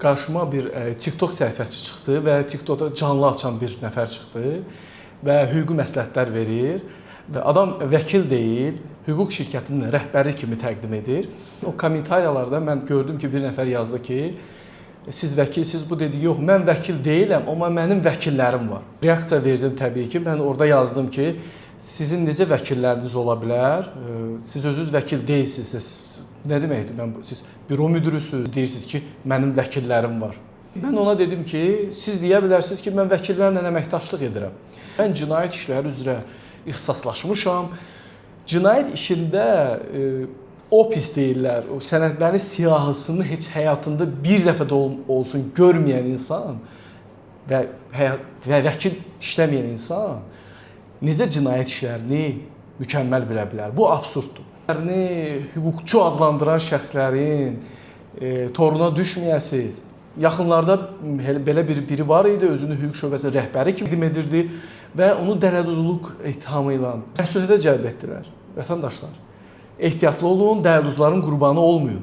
Qarşıma bir TikTok səhifəsi çıxdı və TikTokda canlı açan bir nəfər çıxdı və hüquqi məsləhətlər verir və adam vəkil deyil, hüquq şirkətinin rəhbəri kimi təqdim edir. O kommentariyalarda mən gördüm ki, bir nəfər yazdı ki, siz vəkilsiz, bu dedi, yox, mən vəkil deyiləm, amma mənim vəkillərim var. Reaksiya verdim təbii ki, mən orada yazdım ki, sizin necə vəkilləriniz ola bilər? Siz özünüz vəkil deyilsiniz. Siz nə deməkdir? Mən siz büro müdirüsüz, deyirsiniz ki, mənim vəkillərim var. Mən ona dedim ki, siz deyə bilərsiniz ki, mən vəkillərlə əməkdaşlıq edirəm. Mən cinayət işləri üzrə ixtisaslaşmışam. Cinayət işində opis deyirlər, o sənədlərin siyahısını heç həyatında bir dəfə də olsun görməyən insan və həyat və vəkil işləməyən insan necə cinayət işlərini mükəmməl bilə bilər? Bu absurddur. Hüquqçu adlandıran şəxslərin toruna düşməyəsiz. Yaxınlarda belə bir biri var idi, özünü hüquq şöbəsinin rəhbəri kimi təqdim edirdi və onu dələduzluq ittihamı ilə məsuliyyətə cəlb etdilər. Vətəndaşlar, ehtiyatlı olun, dələduzların qurbanı olmayın.